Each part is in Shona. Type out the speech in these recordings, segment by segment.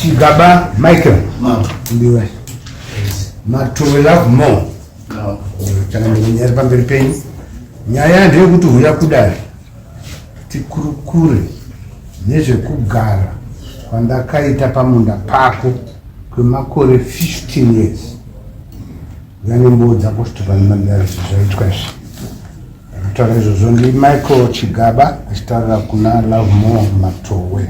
Chigaba Michael. Ndiwe. Matowe love more. Changamire nyaya iri pamberi penyu. Nyaya ndeyekuti huya kudare tikurukure nezvekugara kwandakaita pamunda pako kwemakore 15 years. Uya nembuo dzako zvitofanira zvaitwa izvi. Kutaura izvozvo ndi Michael Chigaba achitaurira kuna Lovemore Matowe.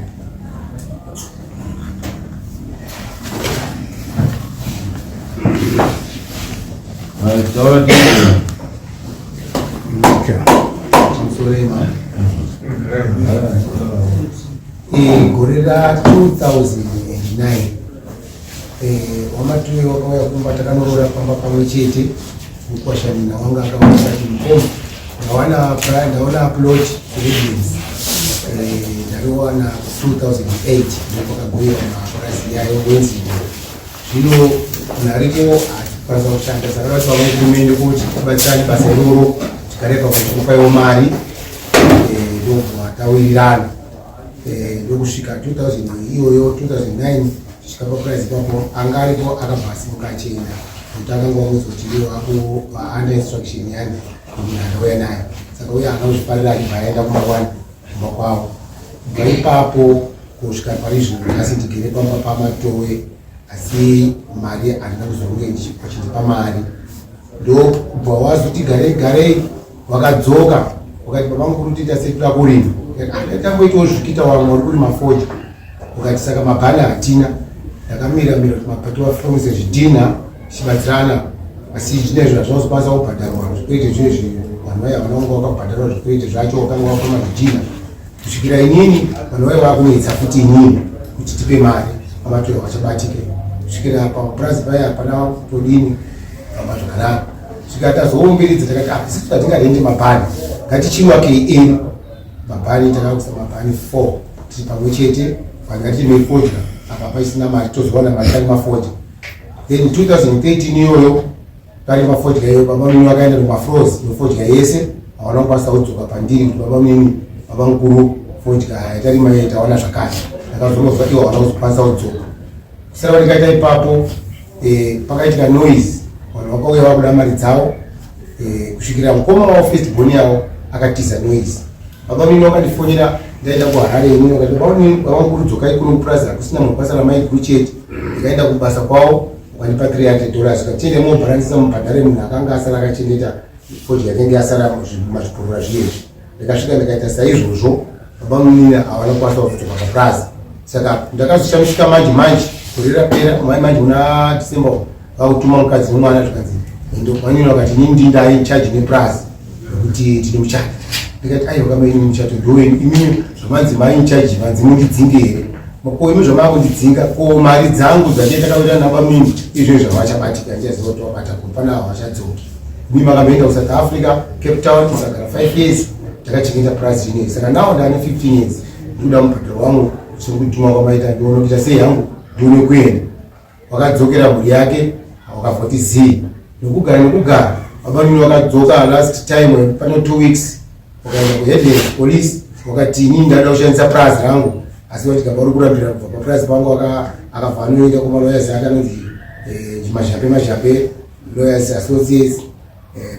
Gore ra 2009 wamatuwe wakauya kumba takanoroora pamba pamwe chete mukwashanina wanga akauya akati mukoma ndawana ndaona plot kuredlands ndariwana 2008 ndopakagoiwa mapurazi yayo wenzimbo zvino munhu ariko hatikwanisa kushanda saka vati vamwe hurumende kuti tibatsirane basa iroro tigare pamwe tikupaiwo mari ndobva tawirirana ndokusvika 2000 iyoyo 2009 kusvika papurazi ipapo anga aripo akabva asimuka achienda nokuti akanga wamuudza kuti iwe wako under instruction yani munhu andauya naye saka uye haana kuzviparira achibva aenda kumba kwani kumba kwavo kubva ipapo kusvika pari zvino nhasi ndigere pamba pamatowe asi mari handina kuzonge vachindipa mari ndokubva wazoti garei garei wakadzoka wakati baba mukuru tiita sei toda kurima tamboitawo zvikita wamwe uri kurima fodya ukati saka mabhani hatina ndakamira mira kuti mabhati wafomese zvidhinha tichibatsirana asi zvidhinha izvo hazvinozokwanisa kubhadharwa zvikwereti zvinhu izvi vanhu vaya havana kunge wakabhadharwa zvikwereti zvacho wakanga wafoma zvidhinha kusvikira inini vanhu vaya vakunetsa futi inini kuti tipe mari pamatoyo vachabatike kusvikira papurazi paya hapana kutodini famba zvakanaka kusvikira tazoumbiridza takati ah, isusu tatingarendi mabhani ngatichiwakei edu mabhani takakusa mabhani 4 tiri pamwe chete vanhu ngatirimei fodya apa paisina mari tozowana mari tarima fodya then 2013 iyoyo tarima fodya iyoyo baba mini vakaenda kumafros nefodya yese hawana kukwanisa kudzoka pandiri kuti baba mini baba mukuru fodya yatarima iye tawana zvakare ndakazonozwa iwo hawana kuzokwanisa kudzoka kusara vandikaita ipapo eh, pakaitika noise vanhu vakauya vakuda mari dzavo eh, kusvikira mukoma wavo first born yavo akatiza noise baba mini vakandifonera ndaenda kuharare inini vakati baba mini baba mukuru dzokai kuno kupurazi hakusina munhu basa ramai guru chete ndikaenda kubasa kwavo vakandipa 300 dollars katiende mobharansisa mubhadhare munhu akanga asara akachengeta fodya yakenge yasara mazvipurura zviyezvi ndikasvika ndikaita saizvozvo baba munini havana kukwanisa kuzodzoka papurazi saka ndakazoshamisika manje manje gore rapera mai manje muna december vakutuma mukadzi nemwana zvikanzi manini vakati inini ndindai incharge nepurazi nekuti tine muchato ndikati aiwa kama ini muchato ndowenyu imimi zvamanzi mai incharge manzi mundidzinge here ko imi zvamakundidzinga ko mari dzangu dzatee takawirirana nabamunini izvo zvavachabatika ndichaziva kuti wabata ko pana havachadzoki Imi makamboenda kuSouth Africa, Cape Town, makagara 5 years, takachengeta price ine. Saka now ndane 15 years. Ndikuda mubhadharo wangu, sekutuma kwamaita ndione kuita sei hangu, ndione kuenda. Wakadzokera mhuri yake, wakavoti zii. Nokugara nokugara, baba nini wakadzoka last time pano 2 weeks. Wakaenda kuheadlands police, wakati ini ndada kushandisa price rangu. Asi vati gaba uri kurambira kubva paprice pangu akabva anoenda kumalawyers ake anonzi eh, mazhape mazhape Lawyers Associates,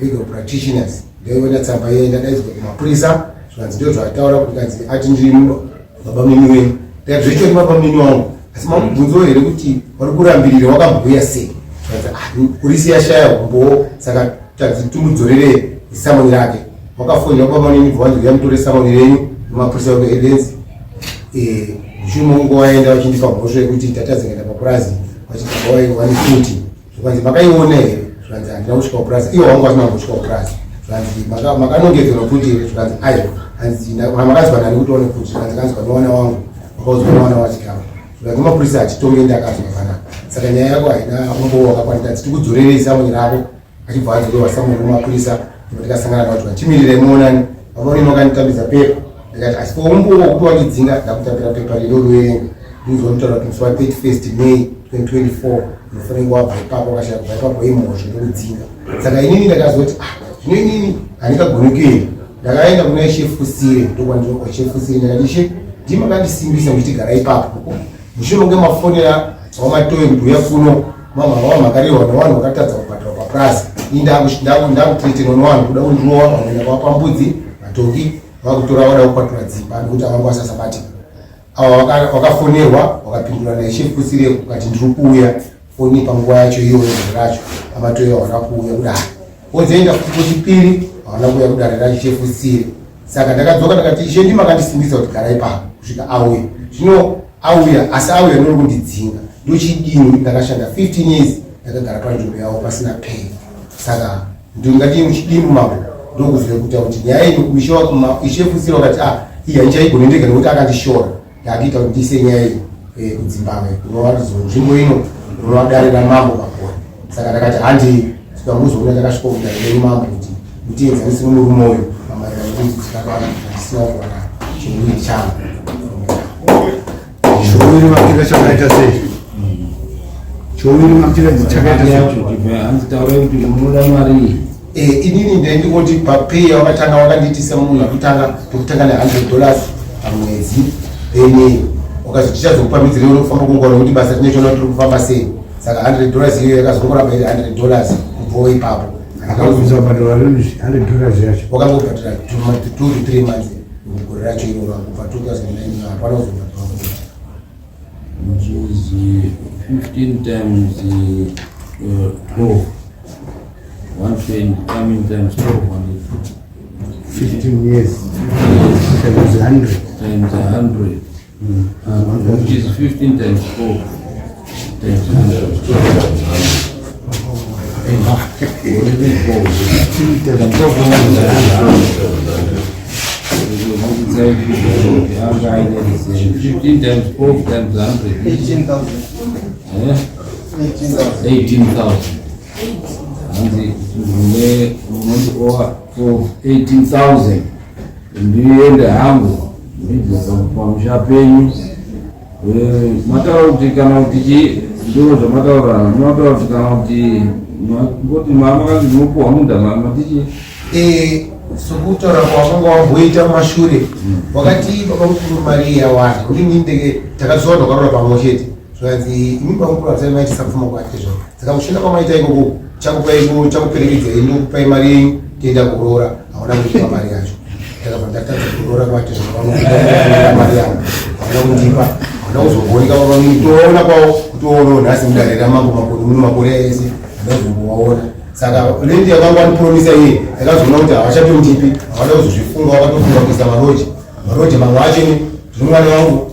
Legal Practitioners ndoiona tsamba iye ndadaidzwa kumapurisa zvikanzi ndo zvataura kuti kanzi ati ndiri baba mini wenyu ndikati zvechoni baba mini wangu asi mamubvunziwo here kuti vari kurambirira wakambouya sei zvikanzi ah, purisi yashaya umbowo saka tanzi timudzorere samoni rake wakafonera baba mini bva wanzi uya mutore samoni renyu nemapurisa ekuhedenzi eh, mushure mekunge waenda vachindipa mhosva yekuti tatadza kuenda papurazi vachiti wani futi Zvikanzi makaiona here? Zvikanzi handina kusvika kupurazi. Iwo wangu asina kusvika kupurazi. Zvikanzi makanongedzerwa pfuti here? Zvikanzi aiwa. Hanzi makanzwa nani kuti one pfuti? Zvikanzi kanzwa newana wangu. Wakaudzwa newana wachigava. Zvikanzi mapurisa hatitonge ndakazwa panapa. Saka nyaya yako haina umbowo wakakwanita. Tikudzorerei samoni rako. Achibva adzorerwa samoni kumapurisa. Ndipo tikasangana navo tikati muonani. Baba unini wakanditambidza pepa. Ndikati asi ko umbowo wekuti wandidzinga ndakutambira pepa rino ruverenga. Ndinzwa kutaura kuti musi wa 31 May 2024 unofanira wabva ipapo wakashaya kubva ipapo imhosva ndokudzinga saka inini ndakazoti ah zvino inini handingagoni kuenda ndakaenda kuna ishe fusire ndokwandinoka ishe fusire ndakati ishe ndimakandisimbisa muchiti gara ipapo. Mushure mekunge mafonera vamatoyi kuti uya kuno mama vava makarehwa nevanhu vakatadza kubhadhara papurazi. Ini ndakuteterwa nevanhu kuda kundirova vanoenda kuvapa mbudzi matoki vakutora vada kukwatura dzimba nekuti avanga vasasabatika. Ava vakafonerwa vakapindura naishe Futsire ukati ndiri kuuya foni panguva yacho iyoyo gore racho vamatoyi havana kuuya kudare. Vozoenda futi kwechipiri havana kuuya kudare racho Shefutsire. Saka ndakadzoka ndakati ishe ndimi makandisimbisa kuti garai pano kusvika auya. Zvino auya asi auya nori kundidzinga. Ndochidini ndakashanda 15 years ndakagara panzvimbo yavo pasina pay. Saka ndingati muchidimbu mambo ndokuziva kuita kuti nyaya iyi ishe ishe Futsire wakati ah iyi handichaigoni ndega nekuti akandishora. Ndakuita kuti ndiise nyaya iyi eh, kudzimbabwe kunova nzvimbo ino rinova dare ramambo makore. Saka ndakati handi tikambozoona takasvika kudare renyu mambo kuti mutienzanise nomurume uyu pamaererano nekuti tikakwana ndisina kuwana chiwiri changu. Chiwiri makira chakaita sei? Chiwiri makira chakaita sei? Hanzi taurai kuti munoda mari. Eh, inini ndaindingoti papay wakatanga wakandiitisa munhu akutanga tokutanga ne 100 dollars pamwedzi then wakazoti tichazokupa midziro yekufamba kunguva nokuti basa tine chona tiri kufamba sei saka 100 dollars iyoyo yakazongoramba iri 100 dollars kubvawo ipapo Akabvunza kubhadhara 100 dollars yacho. Wakangobhadhara 2 to 3 months gore racho iroro kubva 2009 hapana kuzobhadhara Which is 15 times 12. 120, I mean times 12, 15 years. Times 100. Times 100. Which is 15 times 4 times 100. 15 times 4 times 100. 18,000. Eh? 18,000. Hanzi mune unondiowa for 18,000 ndiende hangu ndibvisa pamusha penyu. Mataura kuti kana kuti chi ndiro zvamataurana mataura kuti kana kuti ngoti makanzi munopuhwa munda matichi Sokutaura kwawakanga wamboita mumashure wakati baba mukuru mari yawana kuti ini ndege takazowana takarora pamwe chete zvikanzi imi baba mukuru hamusati maitisa pfuma kwake zvo saka kushanda kwamaita ikoko chakupai chakuperekedzai ndokupai mari yenyu tienda kuroora hauna kundipa mari yacho ndakabva ndatadza kuroora kwake zvo mari yangu hauna kundipa hauna kuzombooneka baba mukuru toona kwavo kuti oonawo nhasi mudare ramambo makore muno makore ese handazombowaona saka land yakanga wandipromisa iye yakazoona kuti havachatondipi havana kuzozvifunga vakatofunga kuisa maroji maroji mamwe acho ini ndino mwana wangu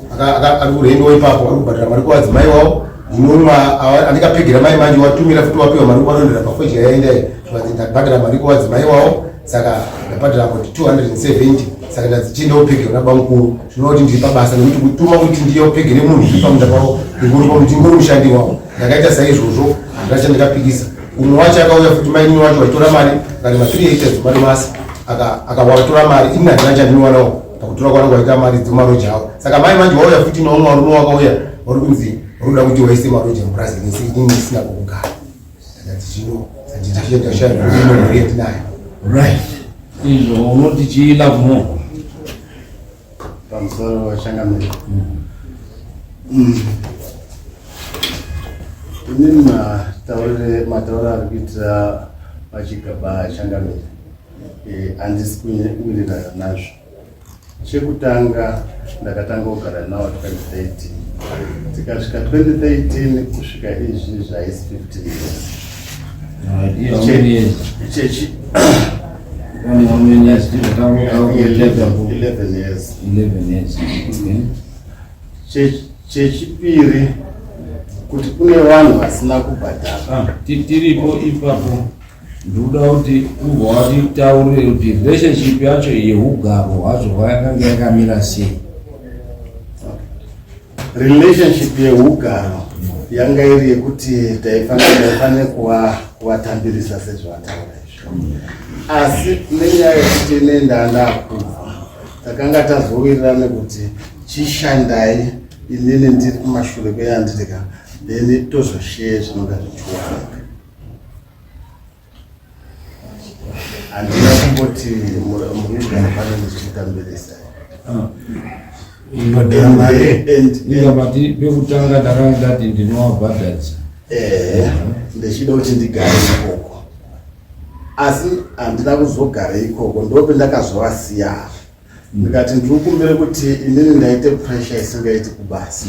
ari kurendiwa ipapo ari kubhadhara mari kuvadzimai wavo ndinomwa andikapegera mai manje watumira futi wapiwa mari kuvanondera pafodya yaenda zvikanzi ndabhadhara mari kuvadzimai wavo saka ndabhadhara about 270 saka ndadzichienda kupegera nabamukuru zvinova kuti ndiri pabasa nekuti kutuma kuti ndiye kupegere munhu ndiri pamunda pavo ndingori mushandi wavo ndakaita saizvozvo handina chandikapikisa umwe wacho akauya futi mainini wacho waitora mari akarima 3 hectares madomasi akawatora mari ini handina chandinowanawo pakutora kwangu waita mari dzemaroja avo saka mai manje wauya futi neumwe varume wakauya vari kunzi vari kuda kuti waise maroja mupurazi rese inini ndisina kwekugara ndakati zvino ndachashaya mhuri yatinayo right izvo unoti chii Lovemore pamusoro wachangamire inini mataurire matauro ari kuitira vachigaba changamire handisi kuwirirana nazvo chekutanga ndakatanga kugara nawo 2013 tikasvika 2013 kusvika izvi zvaisi 15 years Right, yeah, how many years? Chechi How many years? 11 years 11 years. Okay. Chechipiri kuti kune vanhu vasina kubhadhara Ah, tiripo ipapo ndikuda kuti ubva watitaurire kuti relationship yacho yeugaro hwacho hwayakanga yakamira sei relationship yeugaro yanga iri yekuti taifanira kuvatambirisa sezvavataura izvo asi nenyaya yekuti ine ndandakubva takanga tazowirirana kuti chishandai inini ndiri kumashure kweyandirika then tozosheya zvinonga zvichiwanika handina kumboti muri kugara pano ndichitambirisa. Inga mati pekutanga ndakanga ndati ndinovabhadharisa. Ehe, ndechida kuti ndigare ikoko, asi handina kuzogara ikoko, ndopendakazovasiya ndikati ndiri kuti inini ndaite pressure isingaiti kubasa,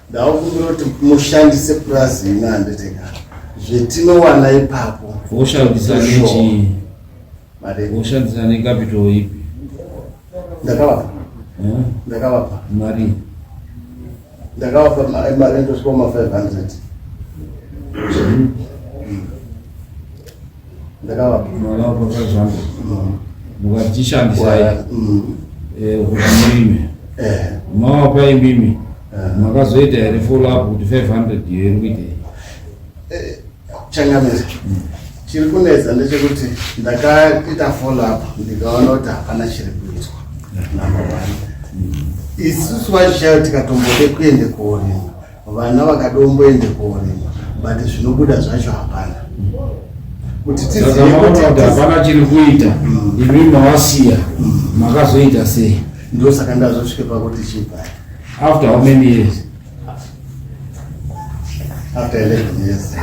ndakukumbira kuti mushandise purazi ino, handiteka zvetinowana ipapo. Woshandisa nechii? Woshandisa necapital ipi? Ndakavapa. Ndakavapa mari. Ndakavapa mari indosvika ma 500. Ndakavapa. Makavapa 500 mukatichishandisai kuti murime? Mavapa imimi, makazoita here follow up kuti 500 iyo iri kuitei? Changamire, chiri kunetsa ndechekuti ndakaita follow up, ndikaona kuti hapana chiri kuitwa. Number one, isusu vachichayo tikatombode kuende koorima, vana vakadomboende koorima, but zvinobuda zvacho hapana kuti Saka tizive maona kuti kuti hapana chiri kuita, imi mawasiya, makazoita sei? Ndosaka ndazosvike pakuti chibhai. After how many years? After 11 years.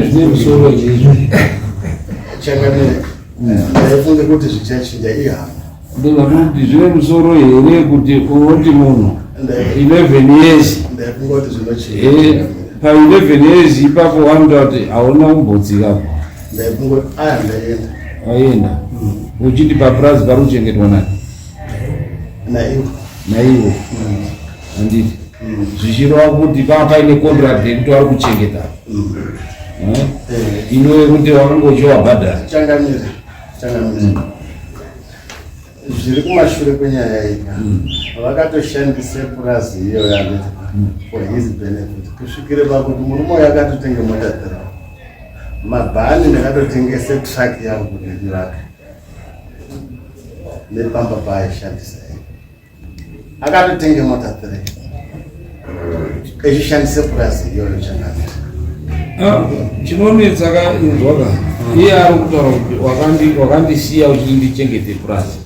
Zvine musoro izvizvi? Changamire, ndaifunge kuti zvichachinja ihama. Ndozvati zvine musoro here kuti unoti munhu 11 years? Ndaifunga kuti zvinochinja. Pa 11 years ipapo wanoita kuti hauna kumbodzikapo? Ndaifunga kuti aya ndaenda. Waenda uchiti papurazi pari kuchengetwa nani? Naivo. Naivo, handiti? Zvichireva kuti panga paine contract yekuti vari kuchengeta, ino yekuti wakanga uchiwabhadhara. Changamire, changamire, zviri kumashure kwenyaya iyi, vakatoshandise purazi iyoyo, handiti, for his benefit, kusvikire pakuti murume uyo akatotenge mota three mabhani. Ndakatotengese truck yangu kuti ndivake nepamba paaishandisa. Akatotenge mota three echishandise purazi iyoyo, changamire. Ah, chinonetsa ka, inzwa ka, iye ari kutaura kuti wakandisiya uchiti ndichengete purazi,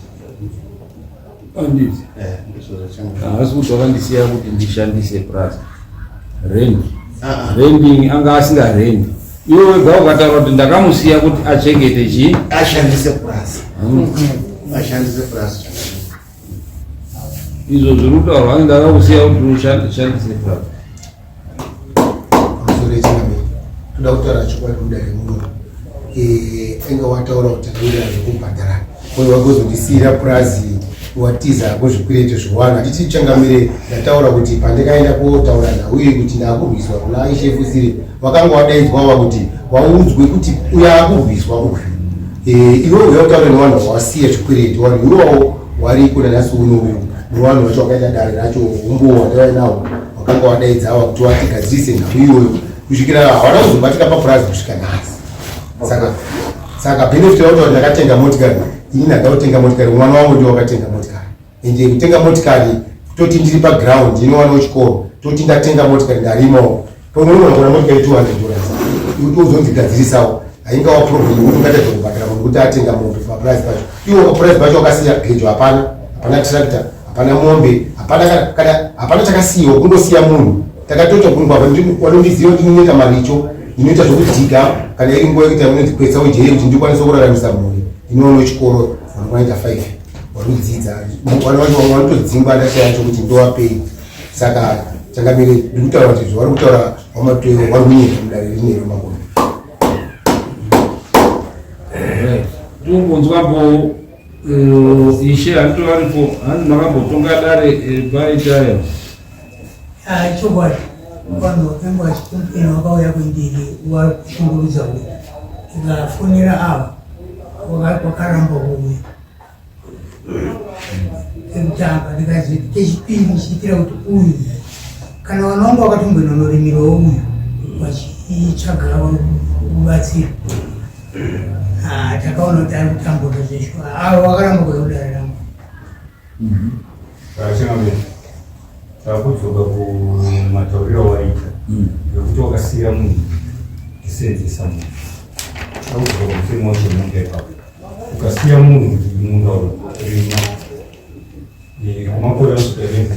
anditi? Eh, ndizvozvo, changamire. Haasi kuti wakandisiya kuti ndishandise purazi, rent Ah, ah. rending anga asingarendi. Iwe wega ukataura kuti ndakamusiya kuti achengete chii? Ashandise purazi, ashandise purazi, changamire. Izvo zviri kutaurwa hanzi ndakakusiya kuti ushandise purazi. Pamusoro yechingamiri, toda kutaura chokwadi mudare muno. Enge wataura kuti takawirirana zvekubhadhara, uye wagozondisiyira purazi, watiza kuzvikwereti zvevanhu. Hatiti, changamire, ndataura kuti pandakaenda kotaura nhau iyi kuti ndakurwiswa kuna Ishe Fusire, wakanga wadaidzwa kuti waudzwe kuti uyo akurwiswa uyu. Iwe uya utaure nevanhu vawasiya chikwereti, vanhu iwawo wariko nanhasi uno. Uyu nevanhu vacho wakaita dare racho, umbowo wandaiva wakanga wadaidza ava kuti watigadzirise nhau iyoyo, kusvikira hawana kuzobatika papurazi kusvika nhasi. Saka benefit yakuti ndakatenga motikari, ini ndakatenga motikari, mwana wangu ndiwo wakatenga motikari. Ende kutenga motikari, toti ndiri paground inowanawo chikoro, toti ndatenga motikari, ndarimawo, pamwe kuona motikari $200 kuti uzondigadzirisawo, haingawa problem yekuti ungatadza kubhadhara munhu kuti atenga mombe papurazi pacho. Iwo papurazi pacho wakasiya gejo hapana, hapana tractor, hapana mombe, hapana kana hapana chakasiyiwa, kungosiya munhu. Takatota kungwa wanondiziva kuti ndinoita maricho, ndinoita zvokudhiga kana iri nguva yekuti unonzi kwetsa ujere kuti ndikwanise kuraramisa mhuri. Ndinoona chikoro vanokwana 5 vanodzidza, vana vacho vamwe vanotodzingwa, ndashaya chokuti ndowapei. Saka changamire, ndiri kutaura kuti zvavari kutaura vaMatoyo vari kunyeka mudare rinero makumi. Tombonzwapo ishe, handito varipo, hanzi makambotonga dare paitayo. Chokwadi, vanhu vakange vachicomplaina vakauya kwendiri, vari kushungurudza uyu. Ndikafonera ava, vakaramba kuuya kekutanga. Ndikazoti kechipiri ndichiitira kuti uyu kana vana vangu vakatombononorimirawo uyu vachitsvaga rubatsiro. Ah, takaona kuti ari kutambura zveshuwa. Avo vakaramba kuuya kudare rangu. Changamire, takudzoka kumatauriro awaita ekuti wakasiya munhu kuseenzesa munhu. Takudzoka kumutemo wacho munda ipapo, ukasiya munhu kuti munda uyu achirima eh, kumakore anosvika 11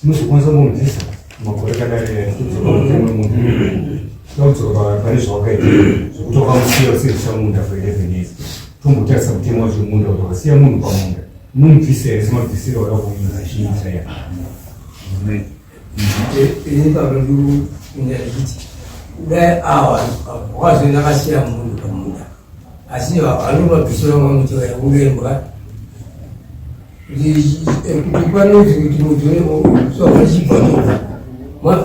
tinozokwanisa kumubvisa makore akadai kudzoka mutemo wemunhu todzoka pane zvawakaita zvekuti wakamusiya usirisa munda for 11 years tombotarisa mutemo wacho munda kuti wakasiya munhu pamunda unomubvisa here semabvisiro wakakuita ya Ini baba ndikuinda ndichiti kudai awa wakazoenda akasiya munhu pamunda asi vanomabvisira mamuti vairembwa kuti panonzi kuti munhu soachibva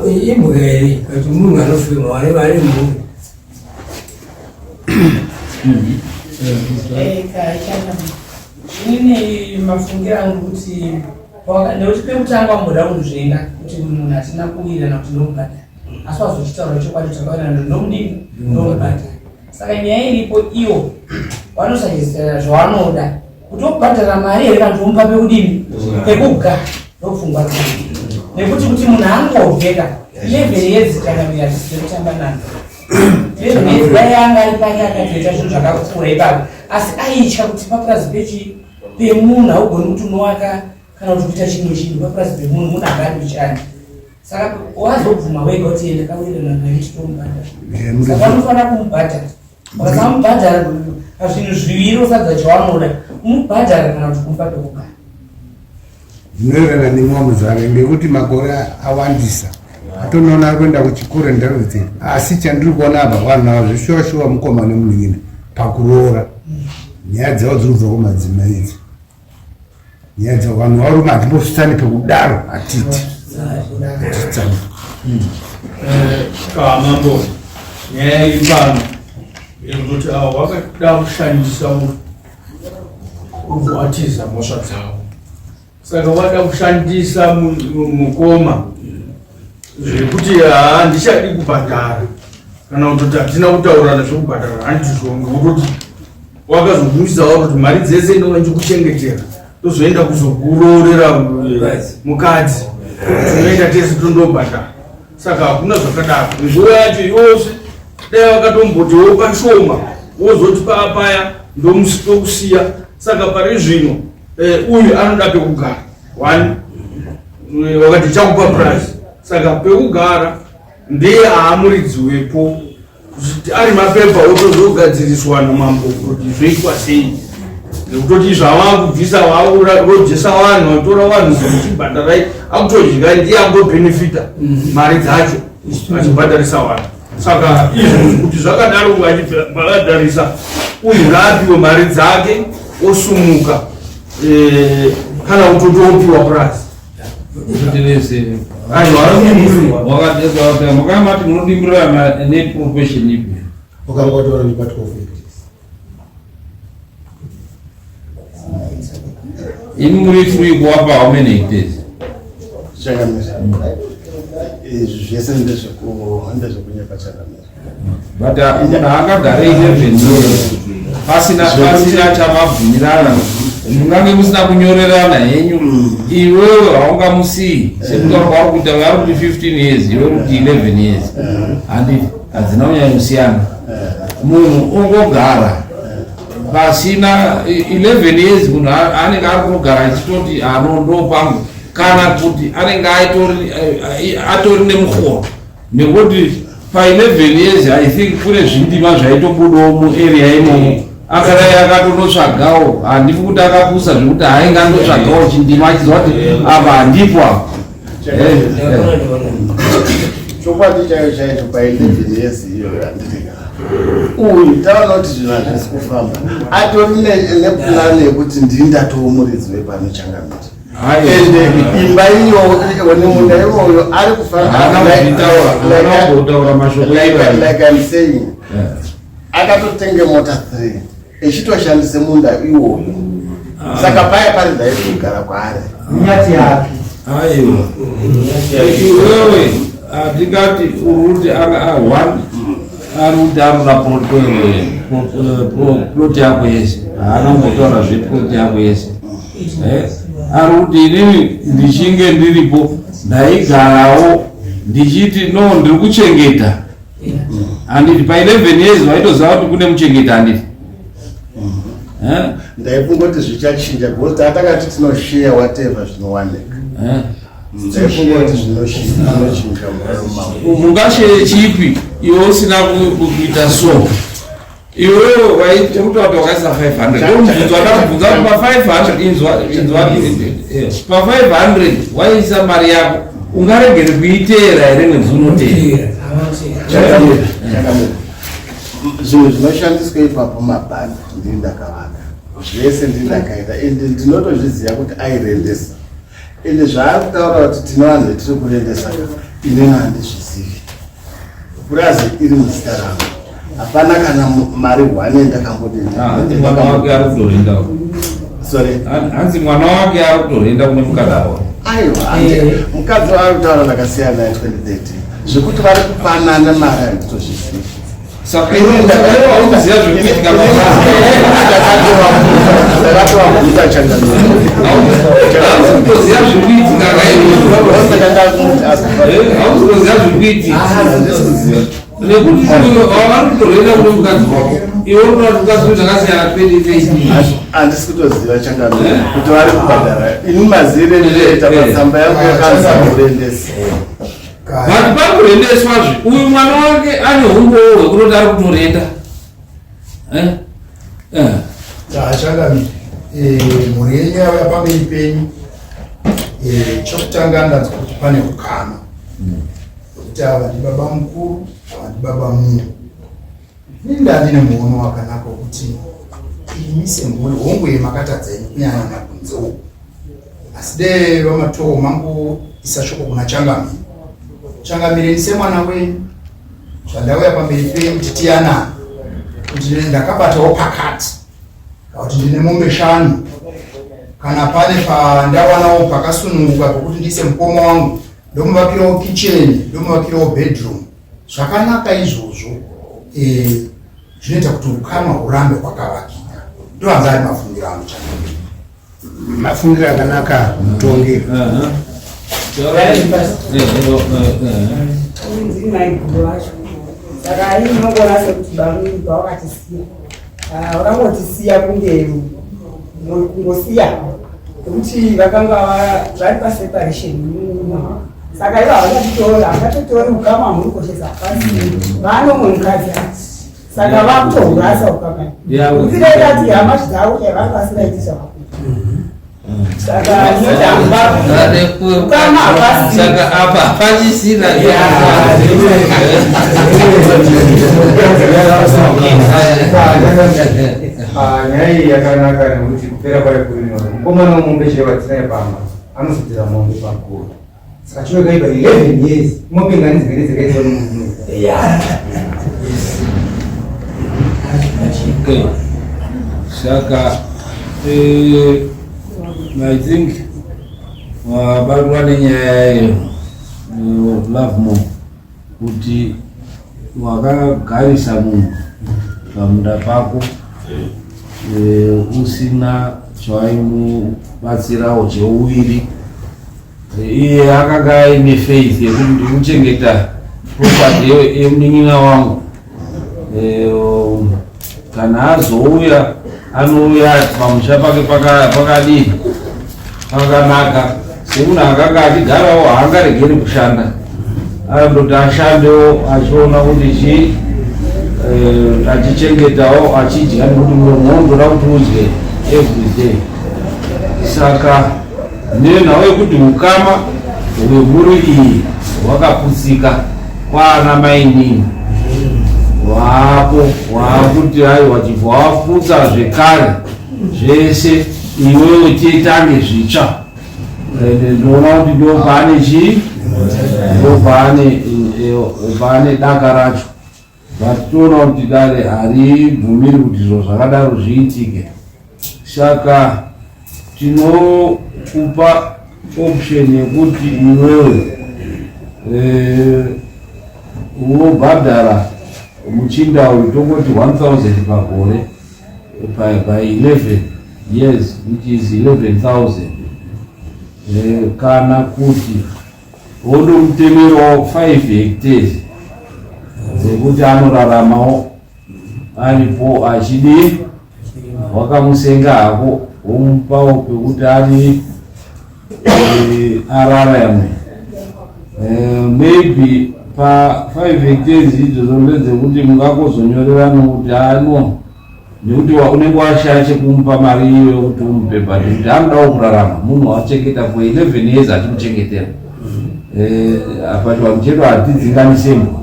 imbwa here kati munhu anofema vane vane mhuri. Inini mafungiro angu kuti nekuti pekutanga wamboda kunzvenga kuti munhu hatina kuwirirana kuti ndomubhadhara asi wazochitaura chokwadi takawirirana ndomudini ndomubhadhara saka nyaya iripo iwo vanosajestera zvavanoda kuti wobhadhara mari here kana kuti womupa pekudini pekugara ndopfungwa dzangu nekuti kuti munhu angobveka 11 years kana mira zvisiri kutamba nazo 11 years dai anga ari pake akatoita zvinhu zvakakura ipapo asi aitya kuti papurazi pechi pemunhu haugoni kuti unowaka kana kuti kuita chimwe chinhu papurazi pemunhu munhu anga ari kuchani saka wazobvuma wega kuti ende kawirirana naye titomubhadhara saka vanofanira kumubhadhara ukasamubhadhara pazvinhu zviviri usadza chawanoda kumubhadhara kana kuti kumupa pekugara. Zvinoererana nemi wamuzvare ngekuti makore awandisa atonoona ari kuenda kuchikoro and everything asi chandiri kuona apa vanhu ava zveshuwa shuwa mukoma nemunin'ina pakuroora nyaya dzavo dziri kubva kumadzimai idzi nyaya dzavo vanhu varume hatimbosvitsani pekudaro hatiti hatitsani Mambo nyaya iri pano yekutoti avo vakada kushandisa watiza mhosva dzavo saka vada kushandisa mukoma zvekuti haa ndichadi kubhadhara kana kutoti hatina kutaurirana zvekubhadhara handizvo ngekutoti wakazogumisa wakoti mari dzese ndinonga ndichikuchengetera tozoenda kuzokuroorera eh, mukadzi tinoenda tese tondobhadhara saka hakuna zvakadaro nguva yacho yose dai vakatomboti wopa shoma wozoti paapaya ndokusiya saka pari zvino eh, uyu anoda pekugara one eh, wakati chakupa price saka pekugara ndiye aamuridzi wepo kuti ari mapepa otozogadziriswa namambo kuti zvoitwa sei nekutoti zvavakubvisa vakurojesa vanhu vatora vanhu zvichibhadharai akutodya ndiye angobhenefita mari dzacho achibhadharisa vanhu saka izvo kuti zvakadaro achibhadharisa uyu ngaapiwe mari dzake osumuka eh, kana kutotopiwa purazi Makamati munodimburirana neprofession ipi? Wakangotora ni part of it. Imi muri free kuwapa how many hectares? Changamire. Izvi zvese ndezvekunyepa changamire. But uh, munhu akagara 11 years pasina pasina chamabvumirana mungange musina kunyorerana henyu iwewe haungamusii sekutaura kwauri kuita vari kuti 15 years iwe kuti 11 years handiti hadzina kunyanyosiyana munhu ongogara pasina 11 years munhu anenge ari kugara achitoti ano ndo pangu kana kuti anenge eh, atori nemuhoro nekuti pa 11 years i think kune zvindima zvaitobudawo muarea imomo akadai akatonotsvagawo handifi kuti akapusa zvekuti hainge andotsvagawo chindima achiziva kuti apa handipo apa eh, eh. Chokwadi chaicho chaicho pa 11 years iyoyo handitika uyu taona kuti zvinhu hazvisi kufamba atori neplan yekuti ndini ndatoo muridzi wepano changamire ende imba iyo nemunda iwoyo ari kufanirautaura mashoko like I'm saying akatotenge mota 3 echitoshandise munda iwoyo ah. saka paya pari ndaizogara kwaari nyati yake aiwa iwewe hatingati uri kuti one ari kuti anoda plot yako yese haana kumbotaura zveplot yako yese eh, ari kuti inini ndichinge ndiripo ndaigarawo ndichiti no ndiri kuchengeta handiti pa 11 years waitoziva kuti kune muchengeta handiti Eh? Ndaifunga kuti zvichachinja because tatakati tinoshare whatever zvinowanika. Eh? Ndaifunga kuti zvinochinja mumao. Mungashere chipi iwe usina kuita so? Iwewe waita kuti wakaisa 500. Ndomubvunzo ndakubvunza kuti pa 500 inzwa inzwa pa 500 waisa mari yako ungaregere kuiteera here mwedzi unoteera? Zvinhu zvinoshandiswa ipapo mabhandi ndini ndakavaka zvese ndini ndakaita ende ndinotozviziva kuti airendesa ende zvaari kutaura kuti tine vanhu vetiri kurendesa inini handizvizivi. Purazi iri muzita rangu hapana kana mari one ndakambodini. Hanzi mwana wake ari kutorenda. Sorry. Hanzi mwana wake ari kutorenda kune mukadzi wake. Aiwa, mukadzi waari kutaura ndakasiyana naye 2013. Zvekuti vari kupanana mari handitozvizivi. Saka iwe haukuziva zviri kuitika ndakatovabvunza changamire. Hausi kutoziva zviri kuitika hausi kutoziva zviri kuitika nekuti vari kutorenda kune mukadzi wako iwe unoona kuti mukadzi uyu zvakasiyana 2013. Handisi kutoziva changamire kuti vari kubhadhara. Ini mazire ndinoita patsamba yangu yakanzi kurendesa. But pakurendeswazve uyu mwana wake ane humbowo hwekunoti ari kutorenda. Eh? Eh. Changamire, mhuri yenyu yauya pamberi penyu. Chokutanga ndanzwa kuti pane ukama hwekuti ava ndibaba mukuru, ava ndibaba mumwe. Ini ndandine muono wakanaka wekuti imi semhuri hongu yemakatadza imi kunyanya kunze uku, asi dee vaMatowo mangoisa shoko kuna Changamire. Changamire, ini semwana wenyu zvandauya pamberi penyu kuti tiyanane, kuti ndakabatawo pakati kana kuti ndine mombe shanu, kana pane pandawanawo pakasununguka pekuti ndiise mukoma wangu, ndomuvakirawo kicheni, ndomuvakirawo bedroom. Zvakanaka izvozvo, zvinoita kuti ukama hurambe hwakavakika. Ndoanga ari mafungiro angu Changamire. Mafungiro akanaka mutongi. Ndini maiguru vacho. Saka ini ndinongoona sekuti bamnini pavakatisiya, vakangotisiya kunge kungosiya nekuti vakanga vari paseparation. Saka ivo havachatitori, havachatotori ukama huri koshesa pasi vano mumwe mukadzi ati saka vakutourasa ukama kuti dai tati hama dzavo chai vanga vasingaiti zvavakuita. Saka ndinoti ukama hapasi. Saka apa pachisina. Nyaya iyi yakanaka nekuti kupera kwayo kuri nyore. Mukomana wemombe chaivo atinaye pamba anofudzira mombe paguru. Saka chinokaipa 11 years mombe ngani dzimene dzakaitwa nomunhu. Okay. Saka I think wabatwa nenyaya iyo love more kuti wakagarisa munhu pamunda pako usina chawaimubatsirawo cheuviri. Iye akanga aine faith yekuti ndikuchengeta property yemunin'ina wangu, kana azouya anouya pamusha pake pakadii pakanaka. Semunhu akanga achigarawo haangaregeri kushanda, anondoti ashandewo achiona kuti chii, achichengetawo achidya, nekuti muromo unotoda kuti udye every day. Saka nenhau yekuti ukama hwemhuri iyi hwakaputsika kwaana mainini waapo waakuti aiwa chibva waputsa zvekare zvese iwewe titange zvitsva. Ndinoona kuti ndo paane chii, ndo paane daka racho. But toona kuti dare haribvumiri kuti zviro zvakadaro zviitike. Saka tinokupa option yekuti iwewe unobhadhara muchinda uyu tongoti 1000 pagore by 11 years, which is 11,000, kana kuti wondomutemerawo 5 hectares dzekuti anoraramawo aripo achidii. Wakamusenga hako womupawo pekuti ari eh, ararame eh, maybe pa 5 hectares idzodzo ndedzekuti mungangozonyorerana kuti ano nekuti unenge washaya chekumupa mari iyoyo kuti umupe but kuti anodawo kurarama munhu wachengeta for 11 years achikuchengetera eh, apa chivanhu chedu hatidzinganise mbwa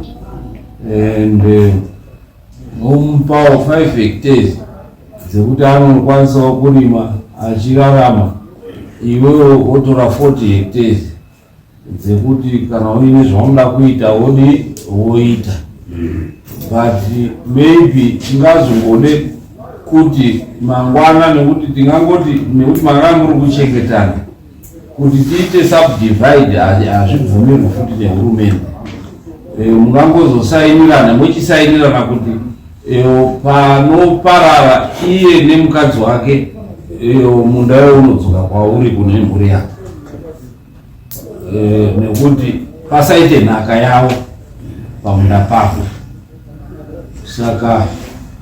and vomupawo 5 hectares dzekuti anokwanisawo kurima achirarama iwewo wotora 40 hectares dzekuti kana uine zvaunoda kuita wodi woita but maybe tingazongode kuti mangwana nekuti tingangoti nekuti mangana muri kuchengetana kuti tiite subdivide hazvibvumirwi futi nehurumende eh, mungangozosainirana muchisainirana kuti eh, panoparara iye nemukadzi wake eh, munda iwo unodzoka kwauri kune mhuri yako nekuti pasaite nhaka yavo pamunda pako saka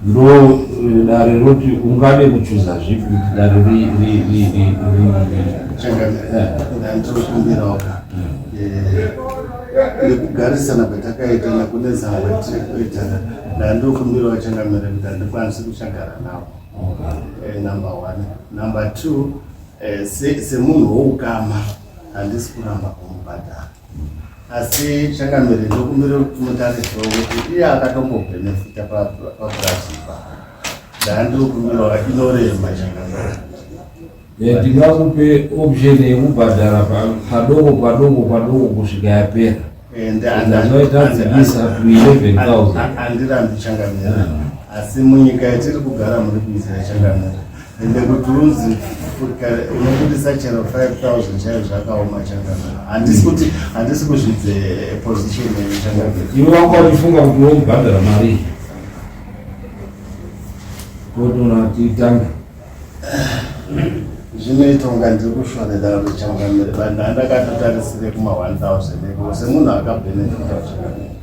ndo eh, dare roti ungade kuchuza zvipi kuti dare ndandinokumbirawo eh, nekugarisana kwatakaita nekunetsana kwatiri kuitana ndandinokumbirawo changamire kuti handikwanisi kuchagara navo eh, number one number two semunhu woukama handisi kuramba kumubhadhara asi changamire ndokumbira kuti mutarisewo kuti iye akatombobhenefita papurazi ipapo ndandiri inorema changamire eh, ndingakupe option yekubhadhara padoko padoko padoko kusvika yapera ndazoitadzikisa to 11000 andirambi changamire asi munyika yatiri kugara muri kuizira changamire ende kuti unzi unobudisa chero 5000 chaiyo zvakaoma changamire handisi kuti handisi kuzvidze position yenyu changamire iwe wanga uchifunga kuti unobhadhara mari totoona titange zvinoita kunga ndiri kushorera kuti changamire but ndandakatotarisire kuma 1000 eko semunhu akabhenefita changamire